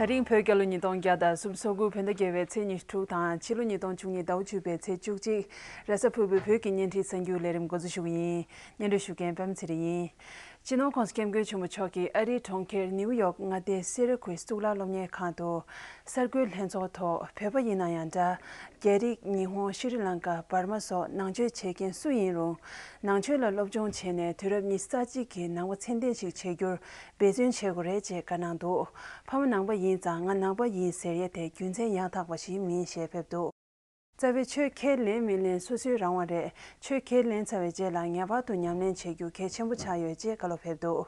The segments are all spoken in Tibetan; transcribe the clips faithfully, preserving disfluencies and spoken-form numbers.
ད་རིང་བོད་རྒྱལ་ལོ་ཉིས་སྟོང་བརྒྱ་དང་སུམ་ཅུ་སོ་དགུ་བོད་ཟླ་བརྒྱད་པའི་ཚེས་ཉི་ཤུ་དྲུག་དང་ཕྱི་ལོ་ཉིས་སྟོང་བཅུ་གཉིས་ཟླ་བ་བཅུ་པའི་ཚེས་བཅུ་གཅིག་རེས་གཟའ་ཕུར་བུའི་བོད་ཀྱི་བརྙན་འཕྲིན་གསར་འགྱུར་ལས་རིམ་འགོ་འཛུགས་ཞུ་གི་ཡིན། སྙན་སྒྲོན་ཞུ་མཁན་པདྨ་ཚེ་རིང་ཡིན། སྤྱི་ནོར་༸གོང་ས་༸སྐྱབས་མགོན་ཆེན་པོ་མཆོག་གིས་ཨ་རིའི་གྲོང་ཁྱེར་ནིའུ་ཡོག་མངའ་སྡེའི་སེ་ར་ཁུལ་གཙུག་ལག་སློབ་གཉེར་ཁང་དུ་གསར་འགོད་ལྷན་ཚོགས་ཐོག་བོད་པ་ཡིན་ན་ཡང་འདྲ། རྒྱ་རིགས། ཉི་ཧོང་། ཤྲི་ལང་ཀ། འབར་མ་སོགས་ནང་ཆོས་བྱེད་མཁན་སུ་ཡིན་རུང་། ནང་ཆོས་ལ་སློབ་སྦྱོང་བྱས་ནས་དུས་རབས་ཉི་ཤུ་རྩ་གཅིག་གི་ནང་པ་ཚད་ལྡན་ཞིག་བྱེད་རྒྱུར་འབད་བརྩོན་བྱེད་དགོས་རེད་ཅེས་བཀའ་གནང་འདུག་ཕ་མ་ནང་པ་ཡིན་ཙང་ང་ནང་པ་ཡིན་ཟེར་ཡ་དེ་རྒྱུ་མཚན་ཡང་དག་པ་ཞིག་མིན་ཞེས་ཕེབས་འདུག་རྩ་བའི་ཆོས་ཁས་ལེན་མི་ལེན་སོ་སོའི་རང་དབང་རེད། ཆོས་ཁས་ལེན་ཚར་བའི་རྗེས་ལ་ངེས་པར་དུ་ཉམས་ལེན་བྱེད་རྒྱུ་གལ་ཆེན་པོ་ཆགས་ཡོད་ཅེས་བཀའ་སློབ་ཕེབས་འདུག་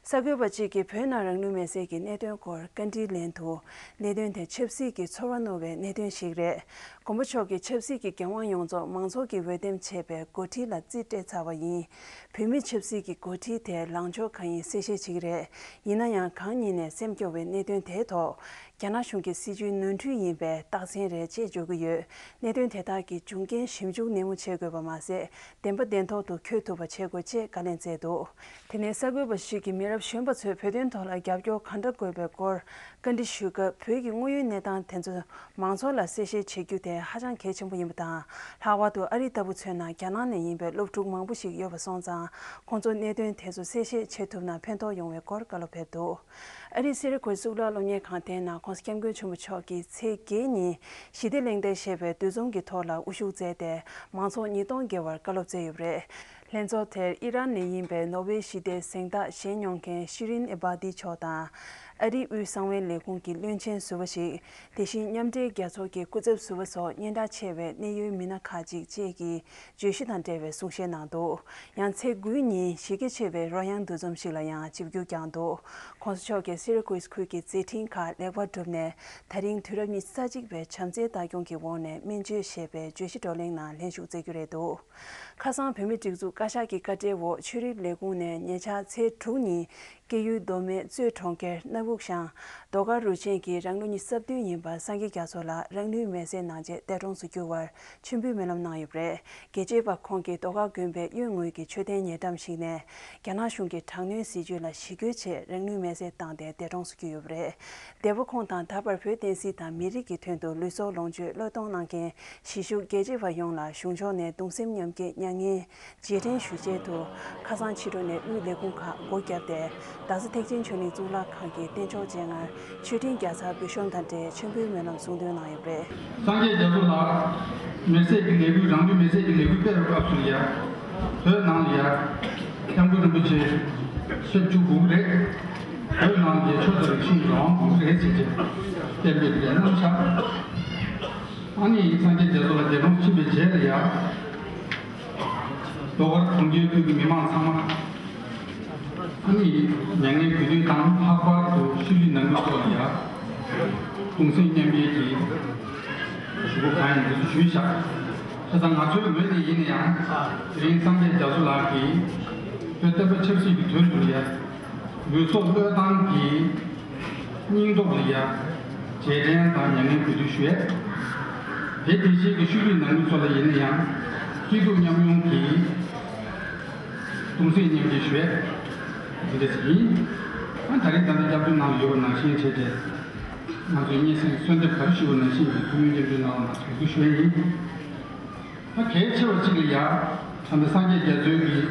གསར་འགོད་པ་གཅིག་གིས་བོད་ནང་རང་ལུས་མེར་སྲེག་གི་གནད་དོན་སྐོར་བཀའ་འདྲིའི་ལན་དུ། གནད་དོན་དེ་ཆབ་སྲིད་ཀྱི་ཚོར་བ་རྣོ་བའི་གནད་དོན་ཞིག་རེད། མགོན་པོ་མཆོག་གིས་ཆབ་སྲིད་ཀྱི་འགན་དབང་ཡོངས་རྫོགས་མང་ཚོགས་ཀྱིས་འོས་འདེམས་བྱས་པའི་འགོ་ཁྲིད་ལ་རྩིས་སྤྲད་ཚར་བ་ཡིན། བོད་མིའི་ཆབ་སྲིད་ཀྱི་འགོ་ཁྲིད་དེ་ལངས་ཕྱོགས་གང་ཡིན་གསལ་བཤད་བྱེད་ཀྱི་རེད། ཡིན་ན་ཡང་གང་ཉིད་ནས་སེམས་སྐྱོ་བའི་གནད་དོན་དེའི་ཐོག་རྒྱ་ནག་གཞུང་གི་སྲིད་བྱུས་ནོར་འཁྲུལ་ཡིན་པའི་རྟགས་མཚན་རེད་ཅེས་བརྗོད་ཀྱི་ཡོད། གནད་དོན་དེ་དག་གི་འབྱུང་རྐྱེན་ཞིབ་འཇུག་ནན་མོ་བྱེད་དགོས་པ་མ་ཟད། བདེན་པ་བདེན་ཐོག་ཏུ་འཁྱོལ་ཐུབ་པ་བྱེད་དགོས་ཅེས་བཀའ་ལན་སྩལ་འདུག་དེ་ནས་གསར་འགོད་པ་ཞིག་གིས་མི་རབས་གཞོན་པ་ཚོས་བོད་དོན་ཐོག་ལ་རྒྱབ་སྐྱོར་གང་འདྲ་དགོས་པའི་སྐོར་བཀའ་འདྲི་ཞུས་སྐབས། བོད་ཀྱི་དངོས་ཡོད་གནས་སྟངས་དེ་ཚོ་མང་ཚོགས་ལ་གསལ་བཤད་བྱེད་རྒྱུ་དེ་ཧ་ཅང་གལ་ཆེན་པོ་ཡིན་པ་དང་། ལྷག་པར་དུ་ཨ་རི་ལྟ་བུ་མཚོན་ན་རྒྱ་ནག་ནས་ཡིན་པའི་སློབ་ཕྲུག་མང་པོ་ཞིག་ཡོད་པ་སོང་ཙང་། ཁོང་ཚོར་གནད་དོན་དེ་ཚོ་གསལ་བཤད་བྱེད་ཐུབ་ན་ཕན་ཐོགས་ཡོང་བའི་སྐོར་བཀའ་སློབ་ཕེབས་འདུག་ཨ་རིའི་སེ་ར་ཁུལ་གཙུག་ལག་སློབ་གཉེར་ཁང་དེའི་ནང་༸གོང་ས་༸སྐྱབས་མགོན་ཆེན་པོ་མཆོག་གིས་ཚེས་བརྒྱད་ཉིན་ཞི་བདེ་གླེང་སྟེགས་ཞེས་པའི་འདུ་འཛོམས་ཀྱི་ཐོག་ལ་དབུ་བཞུགས་མཛད་དེ། མང་ཚོགས་ཉིས་སྟོང་བརྒལ་བར་བཀའ་སློབ་སྩལ་ཡོད་པ་རེད། ལྷན་ཚོགས་དེར་ཨི་རན་ནས་ཡིན་པའི་ནོ་བྷེལ་ཞི་བདེའི་གཟེངས་རྟགས་བཞེས་མྱོང་མཁན་ཤི་རིན་ཨེ་བྷ་ཏི་མཆོག་དང་། ཨ་རིའི་དབུས་གསང་བའི་ལས་ཁུངས་ཀྱི་བློན་ཆེན་ཟུར་པ་ཞིག་དེ་བཞིན་མཉམ་འབྲེལ་རྒྱལ་ཚོགས་ཀྱི་སྐུ་ཚབ་ཟུར་པ་སོགས་སྙན་གྲགས་ཆེ་བའི་གནད་ཡོད་མི་སྣ་ཁག་ཅིག་བཅས་ཀྱིས་བརྗོད་གཞི་དང་འབྲེལ་བའི་གསུང་བཤད་གནང་འདུག་ཡང་ཚེས་དགུའི་ཉིན་གཞི་རྒྱ་ཆེ་བའི་རོལ་དབྱངས་འདུ་འཛོམས་ཤིག་ལ་ཡང་ཆིབས་བསྒྱུར་བསྐྱངས་འདུག ༸གོང་ས་མཆོག་གིས་སི་ར་ཀུས་ཁུལ་གྱི་མཛད་འཕྲིན་ཁག་ལེགས་པར་བསྒྲུབས་ནས། ད་རིང་དུས་རབས་ཉི་ཤུ་རྩ་གཅིག་པའི་བྱམས་བརྩེའི་ལྟ་སྐྱོང་གི་འོག་ནས་སྨན་བཅོས་ཞེས་པའི་བརྗོད་གཞི་བགྲོ་གླེང་ནང་ལྷན་ཞུགས་མཛད་རྒྱུ་རེད་འདུག་ཁ་སང་བོད་མིའི་སྒྲིག་འཛུགས་བཀའ་ཤག་གི་བཀའ་འབྲེལ་འོག་ཆོས་རིག་ལས་ཁུངས་ནས་ཉེ་ཆར་ཚེས་དྲུག་ཉིན། སྐྱེས་ཡུལ་མདོ་སྨད་གཙོས་གྲོང་ཁྱེར་སྣ་བུག་ཤང་རྡོ་དཀར་རུ་ཆེན་གྱི་རང་ལོ་ཉི་ཤུ་རྩ་བདུན་ཡིན་པ་སངས་རྒྱས་རྒྱ་མཚོ་ལགས་རང་ལུས་མེར་སྲེག་གནང་རྗེས་འདས་གྲོངས་སུ་གྱུར་བར་མཆོད་འབུལ་སྨོན་ལམ་གནང་ཡོད་པ་རེད། རྒྱལ་གཅེས་པ་ཁོང་གིས་རྡོ་དཀར་དགོན་པའི་གཡོན་ངོས་ཀྱི་མཆོད་རྟེན་ཉེ་འགྲམ་ཞིག་ནས་རྒྱ་ནག་གཞུང་གི་དྲག་གནོན་སྲིད་བྱུས་ལ་ཞི་རྒོལ་ཆེད་རང་ལུས་མེར་སྲེག་བཏང་སྟེ་འདས་གྲོངས་སུ་གྱུར་ཡོད་པ་རེད། འདས་པོ་ཁོང་དང་ད་བར་བོད་བསྟན་སྲིད་དང་མི་རིགས་ཀྱི་དོན་དུ་ལུས་སྲོག་ལོངས་སྤྱོད་བློས་གཏོང་གནང་མཁན་གཞིས་བཞུགས་རྒྱལ་གཅེས་པ་ཡོངས་ལ་གཞུང་ཕྱོགས་ནས་གདུང་སེམས་མཉམ་སྐྱེད་མྱ་ངན་རྗེས་དྲན་ཞུ་ཆེད་དུ། ཁ་སང་ཕྱི་དྲོ་ནས་དབུས་ལས་ཁུངས་ཁག་སྒོ་བརྒྱབ་སྟེ། རྡ་ས་ཐེག་ཆེན་ཆོས་གླིང་གཙུག་ལག་ཁང་གི་རྟེན་མཆོག་སྤྱན་སྔར་མཆོད་སྤྲིན་བརྒྱ་ཚར་འབུལ་ཤོམ་དང་འབྲེལ་མཆོད་འབུལ་སྨོན་ལམ་གསུང་འདོན་གནང་ཡོད་པ་རེད། སངས་རྒྱས་རྒྱ་མཚོ་ལགས་མེར་སྲེག་གི་ལས་འགུལ་རང་ལུས་མེར་སྲེག་གི་ལས་འགུལ་སྤེལ་བའི་སྐབས་སུ་ཡ། བོད་ནང་ལ་ཡ། སྐྱབས་མགོན་རིན་པོ་ཆེ་ཕེབས་བཅུག་དགོས་ཀྱི་རེད། བོད་ནང་གི་ཆོས་དང་རིག་གཞུང་རང་དབང་དགོས་ཀྱི་རེད་ཟེར་བྱས་གཏན་འབེབས་དེ་གནང་ཤག་ཨ་ནི་སངས་རྒྱས་རྒྱ་མཚོ་ལགས་འདས་གྲོངས་ཕྱིན་པའི་རྗེས་ལ་ཡ། རྡོ་དཀར་གྲོང་ཁྱེར་ཁུལ་གྱི་མི་མང་ཚང་མ། ཨ་ནི་མྱ་ངན་གུས་འདུད་དང་ལྷག་པར་དུ་ཤུལ་ལུས་ནང་ཁུལ་སོགས་ལ་ཡ། གདུང་སེམས་མཉམ་སྐྱེད་ཀྱི་ཞུ་སྒོ་གང་ཡིན་འདི་ཚོ་ཞུས་བཞག་བྱས་ཙང་ང་ཚོའི་ངོས་ནས་ཡིན་ན་ཡང་དེ་རིང་སངས་རྒྱས་རྒྱ་མཚོ་ལགས་ཀྱིས་བོད་བསྟན་པ་ཆབ་སྲིད་ཀྱི་དོན་དུ་ལ་ཡ། ལུས་སྲོག་བློས་བཏང་གིས། སྙིང་སྟོབས་ལ་ཡ། རྗེས་དྲན་དང་མྱ་ངན་གུས་འདུད་ཞུ་ཡས། དེ་དེ་བཞིན་གྱི་ཤུལ་ལུས་ནང་མི་ཚོ་ལ་ཡིན་ན་ཡང་། སྐྱིད་སྡུག་མཉམ་མྱོང་གིས། གདུང་སེམས་མཉམ་སྐྱེད་ཞུ་ཡས། འདི་འདྲ་ཞིག་ཡིན། ཨ་ད་རེས་ད་ལྟ་སྐྱབས་བཅོལ་ནང་ལ་ཡོད་པ་ནང་བཞིན་བྱས་ཏེ། ང་ཚོས་སྙན་སེང་གསོལ་འདེབས་ག་རེ་ཞུ་བ་ནང་བཞིན་གྱི་ཐུགས་སྨོན་སྐྱབས་བཅོལ་གནང་བ་ང་ཚོས་འབོད་སྐུལ་ཞུ་ཡས་ཡིན། ད་གལ་ཆེ་བ་གཅིག་ལ་ཡ། ད་ལྟ་སངས་རྒྱས་རྒྱ་མཚོའི་གི་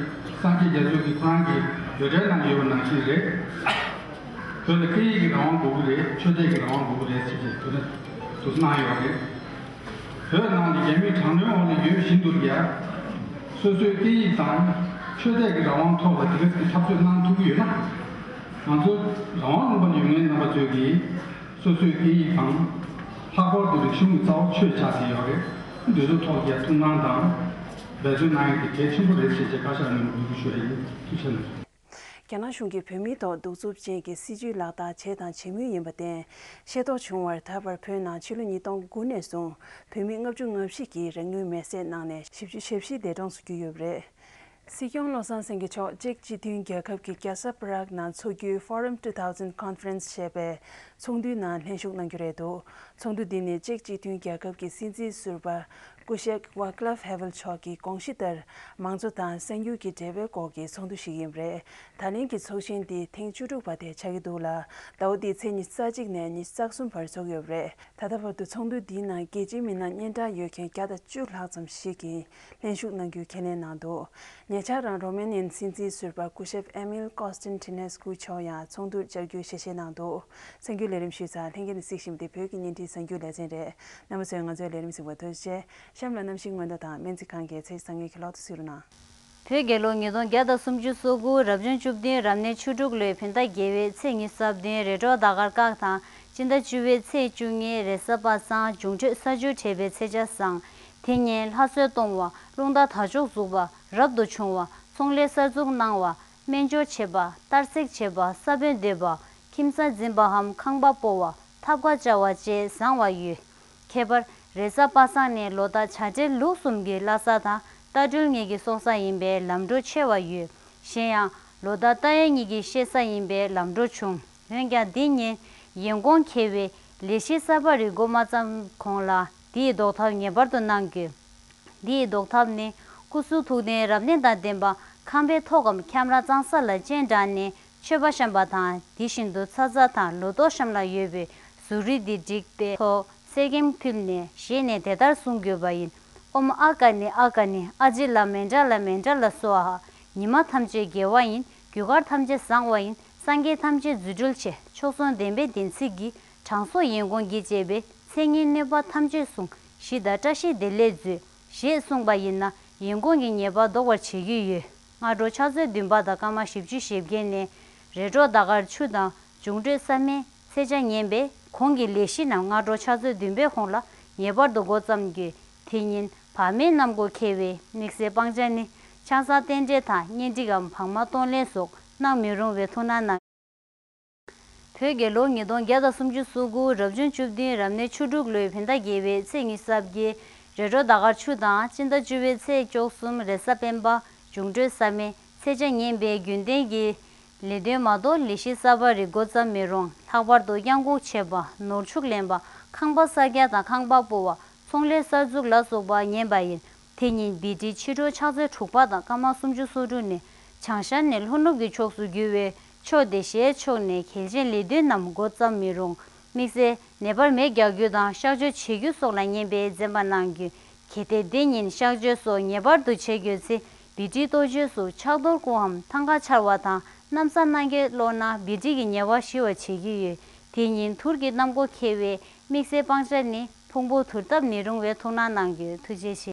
སངས་རྒྱས་རྒྱ་མཚོ་གི་ཁོ་རང་གི་འབོད་སྒྲའི་ནང་ཡོད་པ་ནང་བཞིན་རེད། བོད་ལ་སྐད་ཡིག་གི་རང་དབང་དགོས་ཀྱི་རེད། ཆོས་དད་ཀྱི་རང་དབང་དགོས་ཀྱི་རེད་ཟེར་གྱི་དེ་འདྲ་དུ་གནང་ཡོད་རེད། བོད་ནང་ལ་རྒྱ་མིའི་དྲག་གནོན་འོག་ལ་ཡོད་བཞིན་དུ་ཡ། སོ་སོའི་སྐད་ཡིག་དང་ཆོས་དད་ཀྱི་རང་དབང་ཐོག་ལ་དེ་ག་ཙམ་གྱི་འཐབ་རྩོད་གནང་ཐུབ་ཀྱི་ཡོད་ན། ང་ཚོ་རང་དབང་ལུང་པ་ལ་ཡོད་མཁན་རྣམ་པ་ཚོས་ཀྱིས། སོ་སོའི་སྐད་ཡིག་དང་། ལྷག་པར་དུ་རིག་གཞུང་གི་རྩ་བ་ཆོས་ཆགས་བསྡད་ཡོད་རེད། འདི་ཚོ་ཐོག་ལ་ཐུགས་སྣང་དང་། འབད་བརྩོན་གནང་ཡག་དེ་གལ་ཆེན་པོ་རེད་ཅེས་བཀའ་ཤག་ནས་འབོད་སྐུལ་ཞུ་ཡ་ཡིན། ཐུགས་རྗེ་གནང་། རྒྱ་ནག་གཞུང་གིས་བོད་མིའི་ཐོག་གདུག་རྩུབ་ཅན་གྱི་སྲིད་བྱུས་ལག་བསྟར་བྱས་དང་བྱེད་མུས་ཡིན་པར་བརྟེན། ཤེས་རྟོགས་བྱུང་བར་ད་བར་བོད་ནང་ཕྱི་ལོ་ཉིས་སྟོང་དགུ་ནས་བཟུང་བོད་མི་ལྔ་བཅུ་ང་བཞི་གིས་རང་ལུས་མེར་སྲེག་གནང་ནས་བཞི་བཅུ་ཞེ་བཞི་འདས་གྲོངས་སུ་གྱུར་ཡོད་པ་རེད། སྲིད་སྐྱོང་བློ་བཟང་སེང་གེ་མཆོག་ཅེཀ་སྤྱི་མཐུན་རྒྱལ་ཁབ་ཀྱི་རྒྱལ་ས་པ་རག་ནང་འཚོགས་རྒྱུའི་Forum two thousand Conference ཞེས་པའི་ཚོགས་འདུའི་ནང་ལྷན་ཞུགས་གནང་རྒྱུ་རེད་འདུག་ཚོགས་འདུ་འདི་ནི་ཅེཀ་སྤྱི་མཐུན་རྒྱལ་ཁབ་ཀྱི་སྲིད་འཛིན་ཟུར་པ་སྐུ་ཞབས་ཝཱ་ཀླབ་ཧེ་ཝེལ་མཆོག་གི་དགོངས་གཞི་ལྟར། མང་གཙོ་དང་གསར་འགྱུར་གྱི་འབྲེལ་བའི་སྐོར་གྱི་ཚོགས་འདུ་ཞིག་ཡིན་པ་རེད། ད་ལན་གྱི་ཚོགས་ཆེན་འདི་ཐེངས་བཅུ་དྲུག་པ་དེ་ཆགས་ཀྱི་འདུག་ལ། ཟླ་བ་འདིའི་ཚེས་ཉི་ཤུ་རྩ་གཅིག་ནས་ཉི་ཤུ་རྩ་གསུམ་བར་འཚོགས་ཡོད་པ་རེད། ད་ལྟ་བར་དུ་ཚོགས་འདུ་འདིའི་ནང་རྒྱལ་སྤྱིའི་མི་སྣ་སྙན་གྲགས་ཡོད་མཁན་བརྒྱ་དང་བཅུ་ལྷག་ཙམ་ཞིག་གིས་ལྷན་ཞུགས་གནང་རྒྱུའི་ཁས་ལེན་གནང་འདུག་ཉེ་ཆར་རང་རོ་མེ་ནི་ཡན་སྲིད་འཛིན་ཟུར་པ་སྐུ་ཞབས་ཨེ་མིལ་ཀོ་སྟན་ཏི་ནེ་སྐུ་མཆོག་ཡང་ཚོགས་འདུར་བཅར་རྒྱུའི་ཞལ་བཞེས་གནང་འདུག་གསར་འགྱུར་ལས་རིམ་ཞུས་ཚར། ལྷན་རྒྱས་ནས་གཟིགས་བཞིན་པ་འདི་བོད་ཀྱི་བརྙན་འཕྲིན་གསར་འགྱུར་ལེ་ཚན་རེད། རྣམ་པ་ཚོས་ང་ཚོའི་ལས་རིམ་གཟིགས་པར་ཐུགས་རྗེ་ཆེ། གཤམ་ལ་གནམ་གཤིས་སྔོན་བརྡ་དང་སྨན་རྩིས་ཁང་གི་ཚེས་བཟང་ངན་གྱི་ལོག་ཏུ་གཟིགས་རོགས་གནང་། བོད་རྒྱལ་ལོ་ཉིས་སྟོང་བརྒྱ་དང་སུམ་ཅུ་སོ་དགུ་རབ་བྱུང་བཅུ་བདུན་རབ་གནས་བཅུ་དྲུག་ལོའི་བོད་ཟླ་བརྒྱད་པའི་ཚེས་ཉི་ཤུ་རྩ་བདུན་རེས་འགྲོགས་ཟླ་སྐར་བཀག་དང་སྤྱི་ཟླ་བཅུ་པའི་ཚེས་བཅུ་གཉིས་རེས་གཟའ་པ་སངས་འབྱུང་འཕྲོད་ས་བཅུ་དྲས་པའི་ཚེས་ཆ་བཟང་། དེ་ཉིན་ལྷ་གསོལ་གཏོང་བ། རླུང་རྟ་དར་ལྕོག་འཛུགས་པ། རབ་ཏུ་བྱུང་བ། ཚོང་ལས་གསར་འཛུགས་གནང་བ། སྨན་སྦྱོར་བྱེད་པ། གཏར་སྲེག་བྱེད་པ། ས་བོན་འདེབས་པ། ཁྱིམ་ཚང་འཛིན་པའམ་ཁང་པ་སྤོ་བ། ཐབ་ཀ་བཅའ་བ་བཅས་བཟང་བ་ཡོད། ཁྱད་པར་རེས་གཟའ་པ་སངས་ནི་ལོ་ཟླ་བྱ་སྤྲེལ་ལུག་གསུམ་གྱི་བླ་གཟའ་དང་རྟ་སྦྲུལ་གཉིས་ཀྱི་སྲོག་གཟའ་ཡིན་པས་ལམ་འགྲོ་ཆེ་བ་ཡོད། གཞན་ཡང་ལོ་ཟླ་རྟ་གཡས་གཉིས་ཀྱི་གཤེད་གཟའ་ཡིན་པས་ལམ་འགྲོ་ཆུང་། འོན་ཀྱང་འདི་ཉིན་ཡིན་གོང་ཁེལ་བས་ལས་གཞི་གསར་པ་རིགས་འགོ་མ་བརྩམས་གོང་ལ་འདིའི་ཟློག་ཐབས་ངེས་པར་དུ་གནང་དགོས། འདིའི་ཟློག་ཐབས་ནི་སྐུ་གསུང་ཐུགས་ལྡན་རབ་གནས་དང་ལྡན་པ་ཁང་པའི་ཐོག་གམ་ཁྱམས་ར་གཙང་ས་ལ་སྤྱན་དྲངས་ནས་མཆོད་པ་བཤམས་པ་དང་། དེ་བཞིན་དུ་ཚ་ཚ་དང་ལོ་ཏོག་གཤམ་ལ་ཡོད་པའི་གཟུགས་རིས་འདི་བསྒྲིགས་པའི་ཐོག་གསེར་སྐྱེམས་ཕུལ་ནས་བཞེས་ནས་དེ་ལྟར་གསུང་དགོས་པ་ཡིན། ཨོཾ་ཨ་ཀ་ནི་ཨ་ཀ་ནི་ཨ་ཇི་ལ་མནྠ་ལ་མནྠ་ལ་སྭཱ་ཧཱ། ཉི་མ་ཐམས་ཅད་དགེ་བ་ཡིན། རྒྱུ་སྐར་ཐམས་ཅད་བཟང་བ་ཡིན། སངས་རྒྱས་ཐམས་ཅད་རྫུ་འཕྲུལ་ཆེ། མཆོག་ཟུང་བདེན་པའི་བདེན་ཚིག་གིས། དྲང་སྲོང་ཡིན་གོང་གིས་བཅས་པའི། མཚན་ཉིད་གནོད་པ་ཐམས་ཅད་བསྲུང་། གཞི་དང་བཀྲ་ཤིས་བདེ་ལེགས་མཛོད། ཞེས་གསུངས་པ་ཡིན་ན་ཡིན་གོང་གི་ཉེས་པ་ཟློག་པར་བྱེད་རྒྱུ་ཡོད། སྔ་དྲོ་ཕྱག་ཚོད་བདུན་པ་དང་སྐར་མ་བཞི་བཅུ་ཞེ་བརྒྱད་ནས་རེས་འགྲོགས་ཟླ་སྐར་ཆུ་དང་འབྱུང་འཕྲོད་གཟའ་སྨེ་ཚེས་ཆ་ངན་པས་གོང་གི་ལས་གཞི་རྣམས་སྔ་དྲོ་ཕྱག་ཚོད་བདུན་པའི་གོང་ལ་ངེས་པར་དུ་འགོ་བརྩམ་དགོས། དེ་ཉིན་བག་མེད་གནམ་སྒོ་ཁེལ་བས་དམིགས་བསལ་སྤང་བྱ་ནི་ཆང་ས་རྟེན་འབྲེལ་དང་གཉེན་སྒྲིག་གམ་བག་མ་གཏོང་ལེན་སོགས་གནང་མི་རུང་བས་ཐུགས་སྣང་གནང་། བོད་རྒྱལ་ལོ་ཉིས་སྟོང་བརྒྱ་དང་སུམ་ཅུ་སོ་དགུ་རབ་བྱུང་བཅུ་བདུན་རབ་གནས་བཅུ་དྲུག་ལོའི་བོད་ཟླ་བརྒྱད་པའི་ཚེས་ཉི་ཤུ་རྩ་བརྒྱད་རེས་འགྲོགས་ཟླ་སྐར་ཆུ་དང་སྤྱི་ཟླ་བཅུ་པའི་ཚེས་བཅུ་གསུམ་རེས་གཟའ་སྤེན་པ་འབྱུང་འཕྲོད་གཟའ་སྨེ་ཚེས་ཆ་ངན་པས་རྒྱུན་ལྡན་གྱི་ལས་དོན་མ་གཏོགས་ལས་གཞི་གསར་པ་རིགས་འགོ་བརྩམ་མི་རུང་། ལྷག་པར་དུ་གཡང་འགུགས་བྱེད་པ། ནོར་ཕྱུགས་ལེན་པ། ཁང་པ་གསར་རྒྱག་དང་ཁང་པ་སྤོ་བ། ཚོང་ལས་གསར་འཛུགས་ལ་སོགས་པ་ངན་པ་ཡིན། དེ་ཉིན་བི་ཏི་ཕྱི་དྲོ་ཕྱག་ཚོད་དྲུག་པ་དང་སྐར་མ་སུམ་ཅུ་སོ་དྲུག་ནས་བྱང་ཤར་ནས་ལྷོ་ནུབ་ཀྱི་ཕྱོགས་སུ་རྒྱུ་བའི་ཕྱོགས་དེ་ཞལ་ཕྱོགས་ནས་གལ་ཆེན་ལས་དོན་རྣམས་འགོ་བརྩམ་མི་རུང་། དམིགས་བསལ་ནད་པར་མེ་རྒྱག་རྒྱུ་དང་གཤག་བཅོས་བྱེད་རྒྱུ་སོགས་ལ་ངན་པའི་འཛེམ་པ་གནང་རྒྱུ། གལ་ཏེ་འདི་ཉིན་གཤག་བཅོས་སོགས་ངེས་པར་དུ་བྱེད་དགོས་ཚེ་བི་ཏི་གཏོ་བཅོས་སུ་ཕྱག་རྡོར་སྐུའམ་ཐང་ག་འཕྱར་བ་དང་། གནམ་ས་སྣ་བརྒྱ་ཀློག་ན་བི་ཏི་གི་ཉེས་པ་ཞི་བར་བྱེད་ཀྱི་ཡོད། དེ་ཉིན་དུར་གྱི་གནམ་སྒོ་ཁེལ་བས་དམིགས་བསལ་སྤང་བྱ་ནི་ཕུང་པོ་དུར་བཏབ་མི་རུང་བའི་ཐུགས་སྣང་གནང་རྒྱུ། ཐུགས་རྗེ་ཆེ།